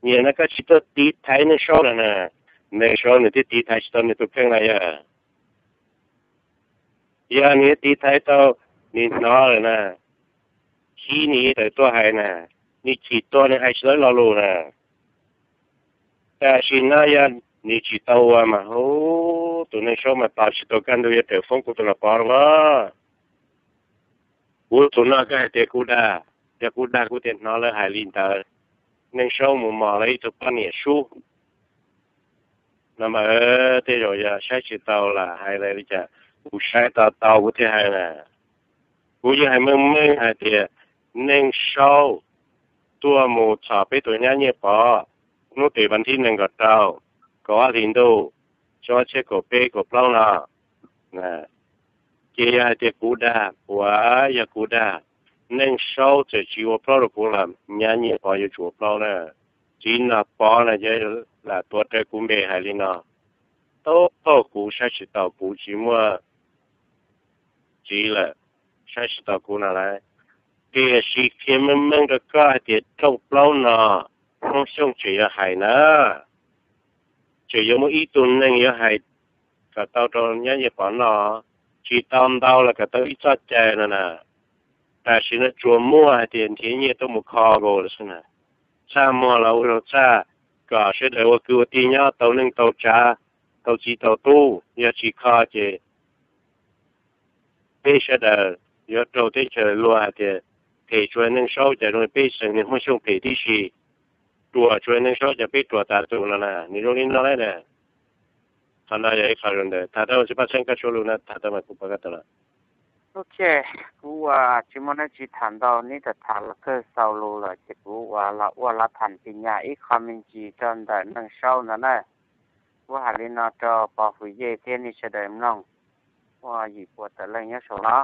Nyiam no koj tsis tuaj tiv thaiv Neej Saub no na, Neej Saub nws twb tiv thaiv tsis tau nws tus kheej lawm yog. Yog nws tiv thaiv tau, nws hnov lawm na, khib nws tawm tuaj hais na, nws chim tuag nws hais tsis tau lo lus na. Tam sim no yog nws tsis tau ua mas hu, tus Neej Saub mas tos tsis tau kaj ntug yuav tawm foob kuv tus Nom Pov los. Kuv tus no koj hais tias kuv dag, yog kuv dag kuv tias hnov lawv hais li ntawd, Neej Saub mus mos lawv ib tug poj niam sub no mas tej zaum yog saib tsis tau los hais li cas, kuv saib tau tau kuv thiaj hais na. Kuv yeej hais meej meej hais tias Neej Saub tuaj mus txhom peb tus nyab Nyiaj Pov hnub tim vas thib nees nkaum rau, kaum ob hlis ntuj, xyoo ob txhiab kaum peb kaum plaub no. Ces yog hais tias kuv dag, uas yog kuv dag, Neej Saub txawm tsis ua plaub rau kuv los nyab Nyiaj Pov yuav tsum ua plaub na. Txiv Nom Pov no ces lam tuav rawv kuv npe hais li no, tau thaum kuv saib tsis taus kuv tsis muaj txiv lawm, saib tsis taus kuv no lawm. Tiam sis qhia meej meej rau koj hais tias rooj plaub no Hmoob Xyooj tseem yuav hais na, tseem yuav muaj ib tug neeg yuav hais kom tau rau nyab Nyiaj Pov noj, tsis tau ntau los kom tau ib txoj cai no na. Tam sim no tsuas muaj hais tias nrhiav nyiaj tuaj mus kho nkaus lawm xwb na. Txaj muag los ua zaug txaj, kom sawv daws ua kwv ua tij nyob tau neej tau tsav, tau txiv tau tub, yog tsis kho ces peb sawv daws yuav raug teb chaws luag hais tias phem tsuas Neej Saub, cas zoo li peb xeem niag Hmoob Xyooj phem tib si, ruam tsuas Neej Saub, cas peb ruam tas tus no na, nws zoo li no lawm na. Qhov no yog ib qho zoo ntawd, tham tau tsis paj tseeb koj suab lus na, tham tau mas kuv pom koj tau lawm. Ok, kuv ua tsis muaj dab tsi tham ntau, neb tham tham los kawg xaus lus lawm ces kuv ua los ua lav tham ti nyas ib qho me ntsis rau ntawm Neej Saub ntawd na. Kuv hais li no rau Pov Hwm Yej thiab nej sawv daws mloog, muaj yim pua tawm leej nyob saum no.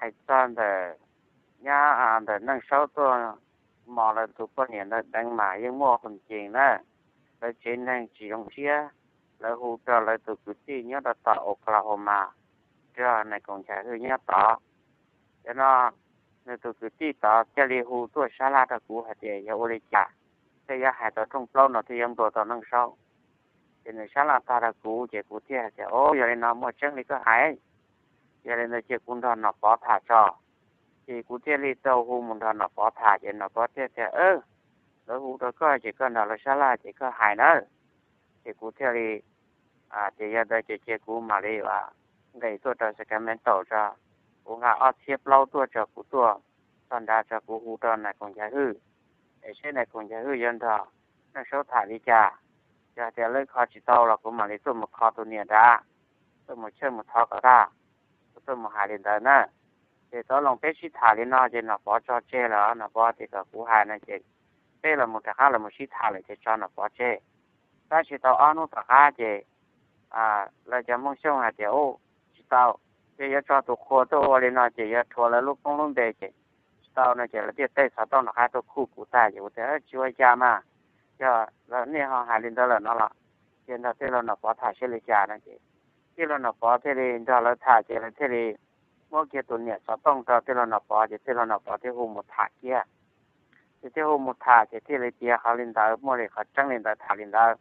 Hais txog ntawm nyab, ntawm Neej Saub tuaj mos lawv tus poj niam ntawd deev mas yeej muaj hoo cees na. Lawv tsev neeg tsis zoo siab, lawv hu rau lawv tus kwv tij nyob rau tom Oklahoma, nrog nais koom Nchaiv Hwj nyob tod. Cov no nws tus kwv tij tod thiaj li hu tuaj sab laj rau kuv hais tias yog ua li cas, thiaj yuav hais tau rooj plaub no thiaj yuav nplua tau Neej Saub. Ces nws sab laj tag rau kuv ces kuv thiaj hais tias, o, yog li no muaj tseeb li koj hais, yog li ntawd cia kuv nrog Nom Pov tham tso. Ces kuv thiaj li tau hu mus nrog Nom Pov tham ces Nom Pov thiaj tias, lawv hu rau koj ces koj nrog lawv sab laj ces koj hais nawb. Ces kuv thiaj li, ces yog ntawd ces cia kuv mam li nqes tuaj rau Sacramento tso. Kuv nqa ob txhiab plaub tuaj tso, kuv tuaj txog nrad tso kuv hu rau nais koom Nchaiv Hwj, es seb nais koom Nchaiv Hwj yuav nrog Neej Saub tham li cas. Yog hais tias lawv kho tsis tau los kuv mam li tuaj mus kho tus niam nrad, tuaj mus chawj mus thov kom tag, kuv tuaj mus hais li ntawd na. Ces tov loo peb sib tham li no ces Nom Pov tso tseg lawm, Nom Pov tias kom kuv hais no ces peb los mus rov qab los mus sib tham lawm ces tso Nom Pov tseg. Tab sis tau ob hnub tom qab ces lawv cov Hmoob Xyooj hais tias, u, tsis tau, ces yuav tso tus qhua tuaj ua li no ces yuav rhuav lawv lub koob lub npe ces tsis tau no ces lawv thiaj tej xov tooj nram qab tuaj khuj kuv tag ces kuv tias, tsis ua cas mas, yog nej ho hais li ntawd lawm no los cia nrog tij laug Nom Pov tham seb li cas no ces tij laug Nom Pov thiaj li nrog lawv tham ces lawv thiaj li muab kiag tus niam xov tooj rau tij laug Nom Pov ces tij laug Nom Pov thiaj hu mus tham kiag. Ces thiaj hu mus tham ces thiaj li tiav qhov li ntawd, muaj li qhov tseeb li ntawd tham li ntawd.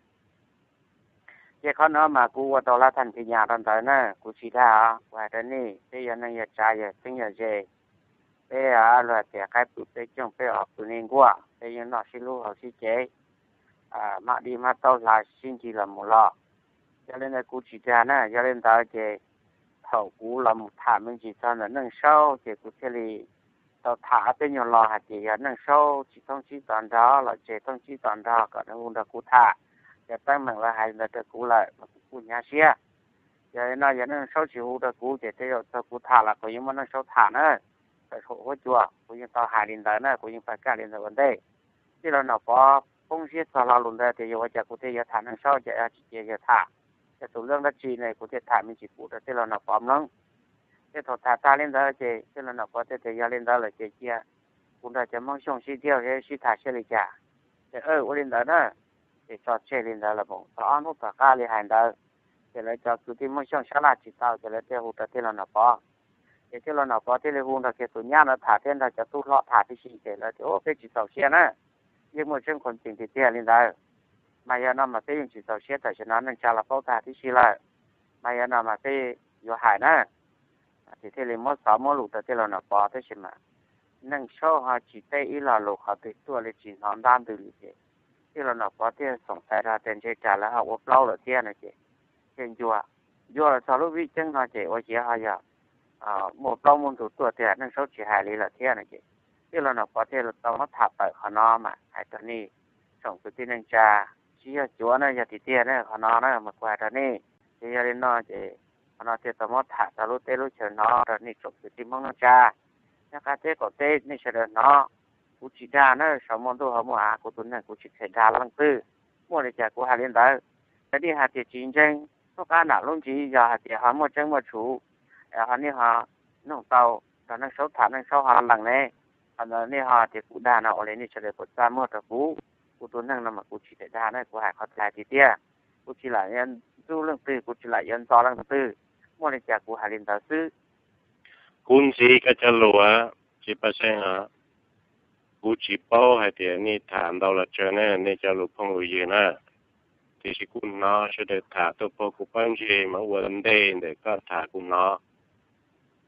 Ces qhov no mas kuv ua tau lav tham ti nyas rau ntawd na, kuv tsis dag os, kuv hais rau nej, peb yog neej yog tsav yog txheeb yog ze, peb luag tias qaib pw peb cooj peb os pw nej nkuaj, peb yeej noj sib hlub haus sib cev, hmab dib hmab taub hla sib ncig los mus los. Yog li ntawd kuv tsis dag na, yog li ntawd ces thaum kuv los mus tham me ntsis txog ntawm Neej Saub ces kuv thiaj li tau tham ob peb nyuag lo hais tias yog Neej Saub tsis thoob tsib to nrog los tseg thoob tsib to nrog kom nws hu nrog kuv tham. Cov teeb meem lawv hais li ntawd rau kuv lawm mas kuv kuj hnyav siab. Yog li no yog Neej Saub tsis hu rau kuv ces tej zaum txog kuv tham los kuv yeej muab Neej Saub tham na. Tawm saum huab cua kuv yeej tau hais li ntawd na, kuv yeej pab kaj li ntawd ua ntej. Tij laug Nom Pov poob siab txog lo lus ntawd tias yog ua cas kuv thiaj yuav tham Neej Saub, ces yog tsis cia yog tham, yog tus lab dab tsi ne kuv thiaj tham me ntsis pub rau tij laug Nom Pov mloog. Ces thaum tham tag li ntawd ces tij laug Nom Pov thiaj tias yog li ntawd lawm ces cia kuv nrog cov Hmoob Xyooj sib thiaj sib tham seb li cas. Ces ua li ntawd na, ces tso tseg li ntawd los mus tau ob hnub tom qab li hais ntawd, ces lawv cov kwv tij Hmoob Xyooj sab laj tsis tau ces lawv thiaj hu rau tij laug Nom Pov. Ces tij laug Nom Pov thiaj li hu nrog kiag tus nyab no tham thiab nrog cov tub hlob tham tib si ces lawv tias, u, peb tsis txaus siab na. yeej muaj tseeb qhov tseeb tiag tiag li ntawd. Mas yog no mas peb yeej tsis txaus siab tam sim no neej tsa los paub tag tib si lawm. Mas yog no mas peb yuav hais na, ces thiaj li muab xov muab lus rau tij laug Nom Pov tab sis mas Neej Saub ho tsis teb ib lo lus, qhov twg tuaj li tsis hnov ntab ntws li ces tij laug Nom Pov thiaj xoom xaiv rau tias ntshe tsam lawv ho ua plaub lawm thiab no ces thiaj ncua, ncua los txog lub vij ceeb no ces ua ciav ho yog muaj plaub muaj ntug tuaj tiag, Neej Saub tsis hais li lawm thiab no ces tij laug Nom Pov thiaj tau muab tham tawm qhov no mas hais rau nej tsoom kwv tij neej tsa, tsis yog cuav na, yog tiag tiag na qhov no na mas kuv hais rau nej. Ces yog li no ces qhov no thiaj tau muab tham rau lub teb lub chaw hnov rau nej tsoom kwv tij Hmoob neej tsa nyob qab teb qaum teb nej sawv daws hnov. Kuv tsis dag na, saum muaj ntuj hauv muaj av, kuv tus neeg kuv tsis kheev dag leej twg. Muaj li cas kuv hais li ntawd. Yog nej hais tias tsis ntseeg, hnub qab nram lub ntsis yog hais tias ho muaj tseeb muaj tshuv, ho nej ho nug tau, nrog Neej Saub tham Neej Saub ho lees ne, ho nej ho tias kuv dag no ua li nej sawv daws puas txaj muag rau kuv. Kuv tus neeg no mas kuv tsis kheev dag na, kuv hais qhov hais tiag tiag. Kuv tsis lam yuav ntxub leej twg, kuv tsis lam yuav ntxo leej twg. Muaj li cas kuv hais li ntawd xwb. Kuv ntxiv koj cov lus, tsis paj seeb os. Kuv tsis paub hais tias nej tham ntau los tsawg ne, nej cov lus phooj lus ywg na. Tiam sis kuv hnov sawv daws tham tuaj puag kuv pob ntseg mas ua ntej ntawm koj tham kuv hnov.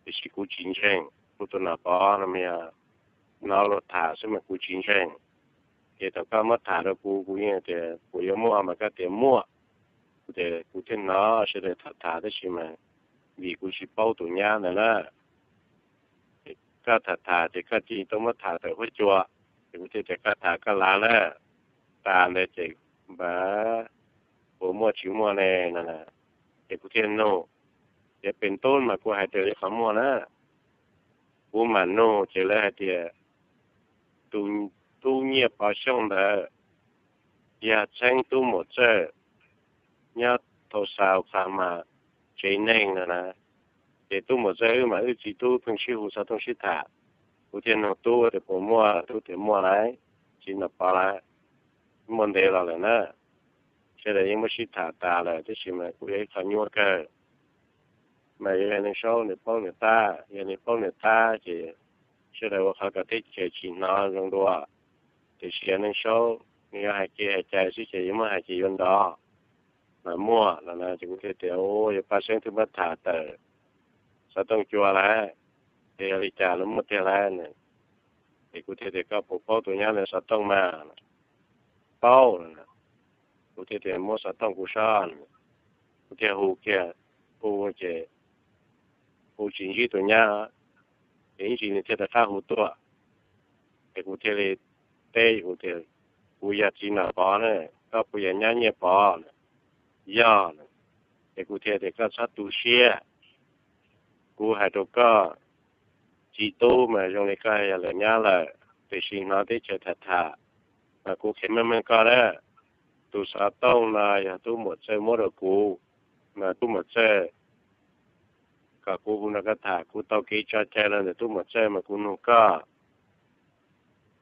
Tiam sis kuv tsis ntseeg, kuv tus Nom Pov no mas yog hnov luag tham xwb mas kuv tsis ntseeg. Ces thaum koj muab tham rau kuv, kuv yeej tias puas yuav muaj mas koj tias muaj. Kuv tias kuv thiaj hnov sawv daws tham tham tab sis mas vim kuv tsis paub tus nyab ntawd na. Koj tham tham ces koj cia li tuaj muab tham tawm huab cua, ces kuv thiaj tias koj tham koj lav na. Tas ntawd ces npawg puas muaj tsis muaj ne no, ces kuv thiaj nug. Ces pem tub mas kuv hais tias li qhov muaj na, kuv mam nug ces lawv hais tias tus tub Nyiaj Pov Xyooj ntawd yog txheeb tub Muam Txawj nyob Thau Xaus Qhas Mas tsev neeg no na. Ces tub Muam Txawj wb mas wb txiv tub pheej sib hu xov tooj sib tham. Kuv thiaj nug tub tias puas muaj, tub tias muaj lauj, txiv Nom Pov lauj, muaj ntev los lawm na. Sawv daws yeej muab sib tham tas lawm tab sis mas kuv yog ib qho nyuaj kawg. Mas yog Neej Saub nws paub nws tab, yog nws paub nws tab ces sawv daws ua qhov kom teb chaws tsis hnov zoo dua. Tiam sis yog Neej Saub nws yuav hais kev hais cai xwb ces yuav muab hais ces yuav nrov. Mas muaj no na ces kuv thiaj tias yuav paj seeb twb muab tham tawm xov tooj cua lawm, ces yog li cas los muaj tiag lawm. Ces kuv thiaj tias koj puas paub tus nyab ntawd xov tooj mas? Paub. Kuv thiaj tias muab xov tooj kuv saib. Kuv thiaj hu kiag, hu ces hu tsis ntsib tus nyab, ces ib ntsis nws thiaj rov qab hu tuaj. Ces kuv thiaj li teb kuv tias kuv yog txiv Nom Pov na, koj puas yog nyab Nyiaj Pov? Yog. Ces kuv thiaj tias koj txhob tu siab, kuv hais rau koj, txiv tub mas zoo li koj yog lawv nyab lawm, tiam sis hnov teb chaws tham tham, mas kuv qhia meej meej koj na, tus xov tooj no yog tub Muam Txawj muab rau kuv, mas tub Muam Txawj kom kuv hu nrog koj tham, kuv tau kev tso cai los ntawm tub Muam Txawj mas kuv nug koj.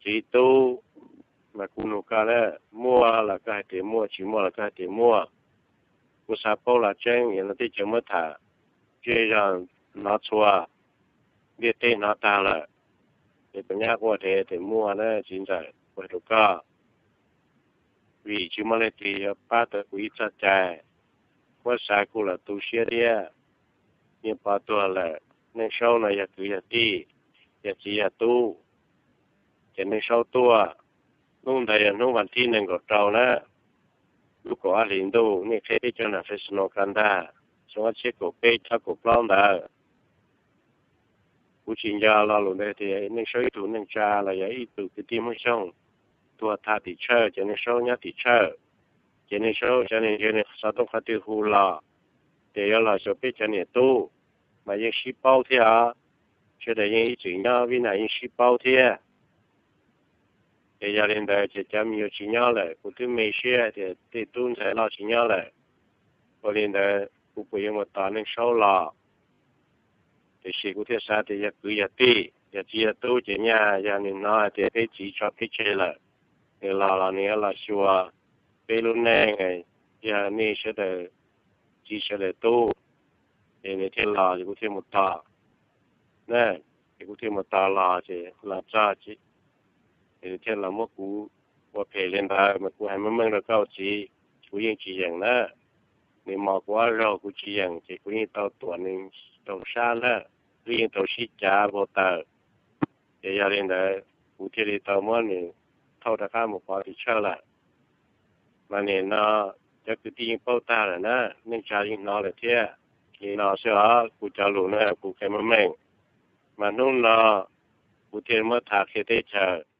Txiv tub, mas kuv nug koj na, muaj los koj hais tias muaj, tsis muaj los koj hais tias muaj. Kuv xav paub los tseeb, yog no teb chaws muab tham, zej zog hnov txhua, ntiaj teb hnov tag lawm. Ces tus nyab quaj rhe tias muaj na txiv ntxawm, kuv hais rau koj, vim tsis muaj leej twg yuav pab tau kuv ib txoj cai. Muab xav kuj los tu siab thiab. Nyiaj Pov tuag lawm, Neej Saub no yog kwv yog tij, yog txiv yog tub. Ces Neej Saub tuaj, hnub ntawd yog hnub vas thib nees nkaum rau na, lub kaum ob hlis ntuj, nej qheb peb cov nam fes snow ka ntag, xyoo ob txhiab kaum peb ob kaum plaub ntawd. Kuv tsis nco lo lus ntawd tias Neej Saub ib tug neej tsa los yog ib tug kwv tij Hmoob Xyooj tuag thaj tim Tshawj, ces Neej Saub nyob tim Tshawj. Ces Neej Saub cov niag ntsia nws xov tooj qhov twg hu los, ces yuav los xyuas peb cov niam tub, mas yeej sib paub thiab os. Sawv daws yeej ib txwm nyob Vib Naj yeej sib paub thiab. Ces yog li ntawd ces cov me nyuam tsis nyob lawm, kuv twb me siab tias tej tub ntxhais loj tsis nyob lawm. Ua li ntawd kuv puas yuav mus tos Neej Saub los? Tiam sis kuv thiaj xav tias yog kwv yog tij, yog txiv yog tub ces nyaj yog nws hnov hais tias peb txiv tso peb tseg lawm, nws los los nws yuav los xyuas peb lub neej, yog nej sawv daws txiv sawv daws tub, ces nws thiaj los ces kuv thiaj mus tos na. Ces kuv thiaj mus tos los ces los txog ces nws thiaj los muab kuv ua phem li ntawd mas kuv hais meej meej rau koj txiv, kuv yeej tsis yeem na. Nws mos kuv ob zaug kuv tsis yeem ces kuv yeej tau tuam nws rau sab na, wb yeej tau sib cav npau taws. Ces yog li ntawd kuv thiaj li tau muab nws thauj rov qab mus pov tim tshawj lawm. Mas nim no cov kwv tij yeej paub tag lawm na, neej tsa yeej hnov lawm thiab. Li no xwb os, kuv cov lus na kuv qhia meej meej. Mas hnub no kuv thiaj muab tham qhia teb chaws,